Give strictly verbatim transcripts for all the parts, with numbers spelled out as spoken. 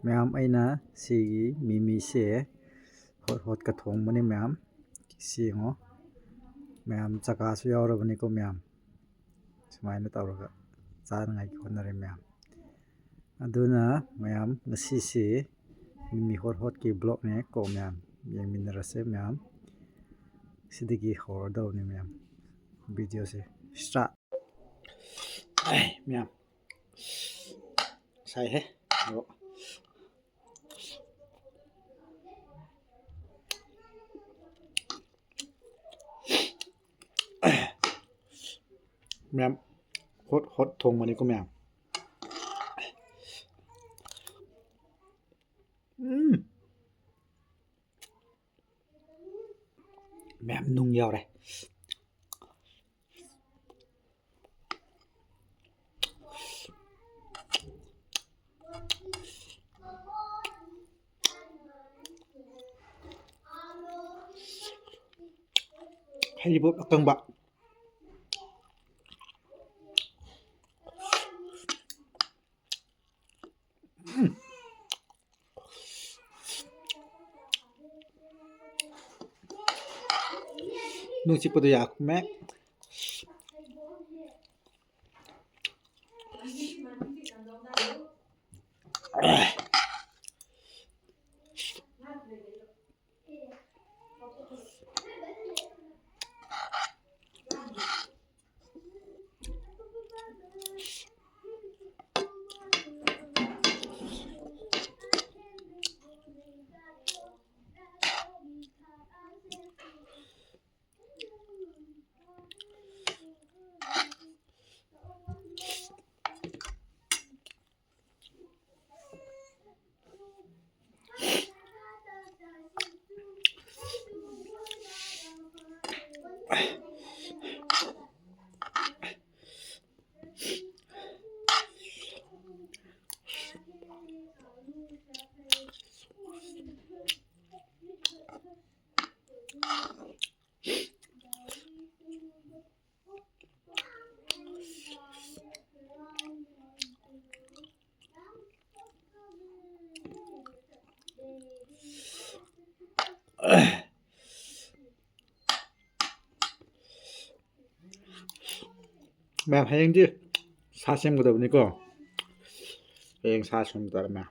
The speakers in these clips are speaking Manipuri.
ꯃꯌꯥꯝ, ꯑꯩꯅ ꯁꯤꯒꯤ ꯃꯤꯃꯤꯁꯦ ꯍꯣꯠ ꯍꯣꯠꯀ ꯊꯣꯡꯕꯅꯤ ꯃꯌꯥꯝ꯫ ꯁꯤ ꯌꯦꯡꯉꯣ ꯃꯌꯥꯝ, ꯆꯀꯥꯁꯨ ꯌꯥꯎꯔꯕꯅꯤꯀꯣ ꯃꯌꯥꯝ꯫ ꯁꯨꯃꯥꯏꯅ ꯇꯧꯔꯒ ꯆꯥꯅꯉꯥꯏꯒꯤ ꯍꯣꯠꯅꯔꯦ ꯃꯌꯥꯝ꯫ ꯑꯗꯨꯅ ꯃꯌꯥꯝ, ꯉꯁꯤꯁꯤ ꯃꯤꯃꯤ ꯍꯣꯠ ꯍꯣꯠꯀꯤ vlogꯅꯦ ꯀꯣ ꯃꯌꯥꯝ꯫ ꯌꯦꯡꯃꯤꯟꯅꯔꯁꯦ ꯃꯌꯥꯝ꯫ ꯁꯤꯗꯒꯤ ꯍꯧꯔꯗꯧꯅꯤ ꯃꯌꯥꯝ videoꯁꯦ꯫ Start꯫ ꯑꯩ ꯃꯌꯥꯝ, ꯁꯥꯏꯍꯦ꯫ ꯑꯗꯣ ꯃꯌꯥꯝ, ꯍꯣꯠ ꯍꯣꯠ ꯊꯣꯡꯕꯅꯤꯀꯣ ꯃꯌꯥꯝ꯫ ꯎꯝ꯫ ꯃꯌꯥꯝ, ꯅꯨꯡ ꯌꯥꯎꯔꯦ꯫ ꯍꯩꯔꯤꯕꯣꯞ ꯑꯀꯪꯕ꯫ ꯎꯝ꯫ ꯅꯨꯡ ꯆꯤꯛꯄꯗꯣ ꯌꯥ ꯀꯨꯝꯃꯦ꯫ ꯃꯌꯥꯝ, ꯍꯌꯦꯡꯗꯤ ꯁꯥ ꯁꯦꯝꯒꯗꯕꯅꯤꯀꯣ꯫ ꯍꯌꯦꯡ ꯁꯥ ꯁꯦꯝꯕ ꯇꯥꯔꯦ, ꯃꯌꯥꯝ꯫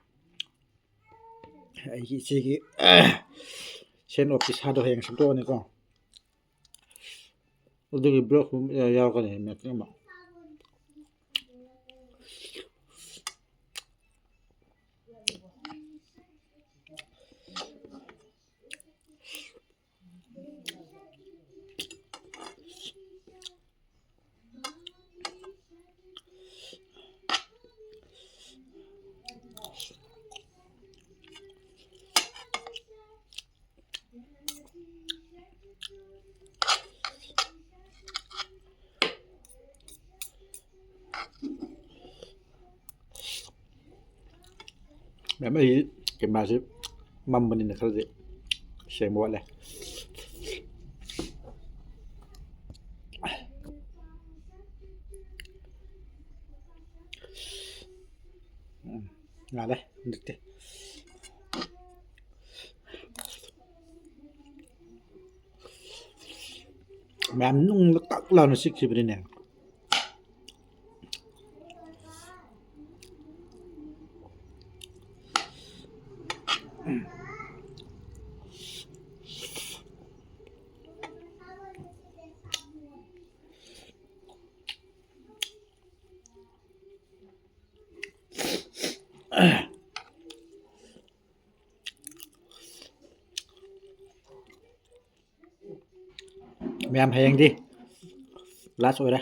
ꯑꯩꯒꯤ ꯏꯆꯦꯒꯤ send off ꯀꯤ ꯁꯥꯗꯣ ꯍꯌꯦꯡ ꯁꯦꯝꯗꯣꯛꯑꯅꯤꯀꯣ꯫ ꯑꯗꯨꯒꯤ vlog ꯌꯥꯎꯔꯛꯀꯅꯤ ꯃꯇꯦꯛ ꯑꯃ꯫ ꯃꯌꯥꯝ, ꯑꯩ camera ꯁꯤ ꯃꯝꯕꯅꯤꯅ ꯈꯔꯗꯤ ꯁꯦꯡꯕ ꯋꯥꯠꯂꯦ꯫ ꯎꯝ, ꯉꯥꯜꯂꯦ ꯍꯟꯗꯛꯇꯤ꯫ ꯃꯌꯥꯝ, ꯅꯨꯡꯗ ꯀꯛ ꯂꯥꯎꯅ ꯆꯤꯛꯈꯤꯕꯅꯤꯅꯦ꯫ ꯃꯌꯥꯝ, ꯍꯌꯦꯡꯗꯤ last ꯑꯣꯏꯔꯦ꯫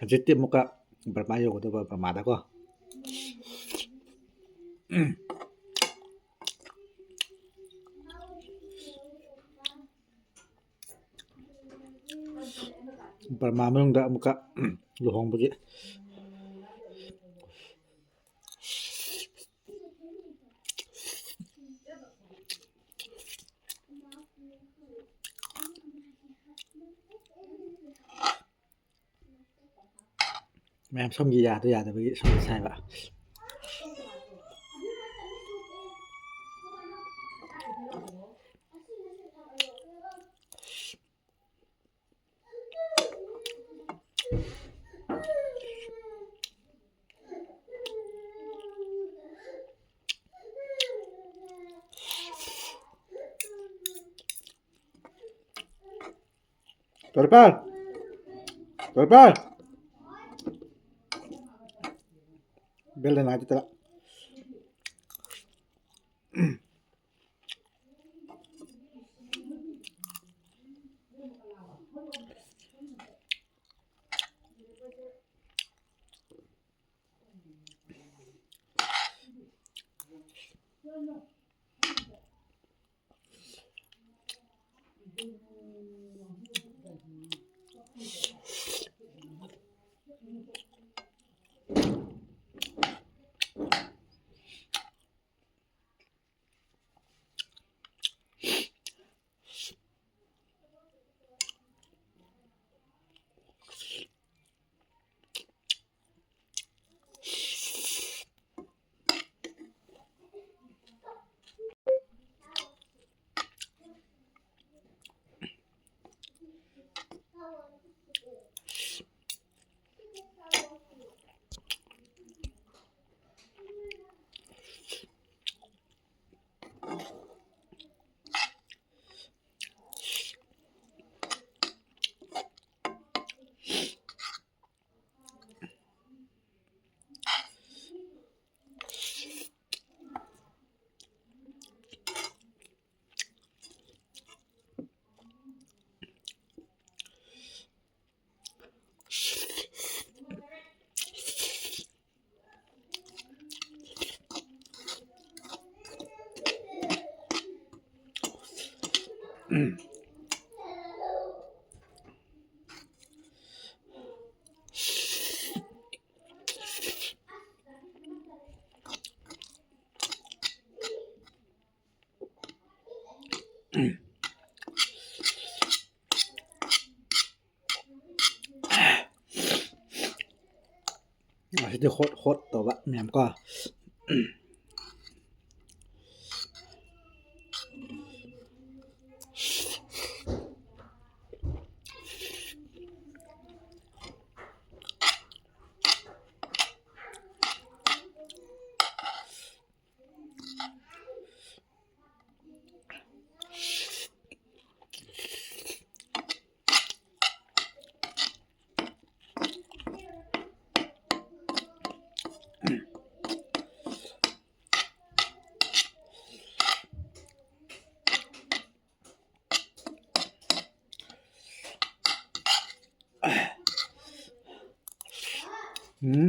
ꯍꯧꯖꯤꯛꯇꯤ ꯑꯃꯨꯛꯀ ꯕꯔꯃꯥ ꯌꯧꯒꯗꯕ, ꯕꯔꯃꯥꯗꯀꯣ꯫ ꯕꯔꯃꯥ ꯃꯅꯨꯡꯗ ꯑꯃꯨꯛꯀ ꯂꯨꯍꯣꯡꯕꯒꯤ꯫ ꯃꯌꯥꯝ, ꯁꯣꯝꯒꯤ ꯌꯥꯗ ꯌꯥꯗꯕꯒꯤ ꯁꯣꯝꯗ ꯁꯥꯏꯕ꯫ Torpal. Torpal. Bel dan aja telah. ꯑꯁꯤꯗꯤ ꯍꯣꯠ ꯍꯣꯠ ꯇꯧꯕ ꯃꯌꯥꯝ ꯀꯣ꯫ ꯎꯝ꯫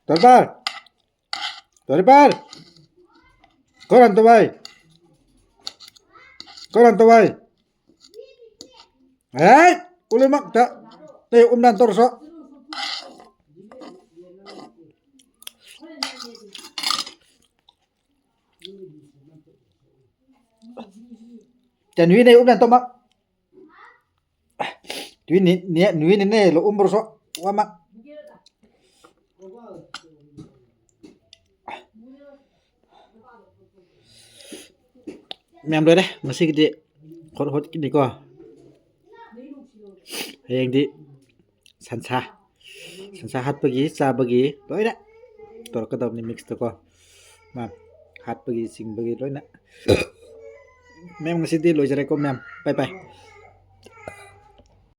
ꯇꯣꯔꯤꯄꯥꯜ! ꯇꯣꯔꯤꯄꯥꯜ! ꯀꯣꯔꯟ ꯇꯣꯕꯥꯏ! ꯀꯣꯔꯟ ꯇꯣꯕꯥꯏ! ꯍꯦ! ꯎꯂꯦꯃꯛꯇ ꯇꯦ ꯎꯝꯅꯥꯟ ꯇꯧꯔꯁꯣ꯫ ꯆꯟꯋꯤ ꯅꯦ ꯎꯝꯅꯥꯟ ꯇꯧꯃꯛ꯫ ꯅꯨꯏ ꯅꯤ-, ꯅꯤ-, ꯅꯨꯏ ꯅꯤꯅꯦ ꯂꯣ ꯎꯝꯕ꯭ꯔꯣꯁꯣ ꯋꯥꯃ꯫ ꯃꯌꯥꯝ ꯂꯣꯏꯔꯦ ꯉꯁꯤꯒꯤꯗꯤ ꯍꯣꯠ ꯍꯣꯠꯀꯤꯅꯤꯀꯣ꯫ ꯍꯌꯦꯡꯗꯤ ꯁꯟꯁꯥ, ꯁꯟꯁꯥ ꯍꯥꯠꯄꯒꯤ, ꯆꯥꯕꯒꯤ ꯂꯣꯏꯅ ꯇꯧꯔꯛꯀꯗꯕꯅꯤ ꯃꯤꯛꯁꯇꯀꯣ꯫ ꯃꯥ ꯍꯥꯠꯄꯒꯤ, ꯆꯤꯡꯕꯒꯤ ꯂꯣꯏꯅ꯫ ꯃꯌꯥꯝ ꯉꯁꯤꯗꯤ ꯂꯣꯏꯖꯔꯦꯀꯣ ꯃꯌꯥꯝ꯫ ꯕꯥꯏ ꯕꯥꯏ꯫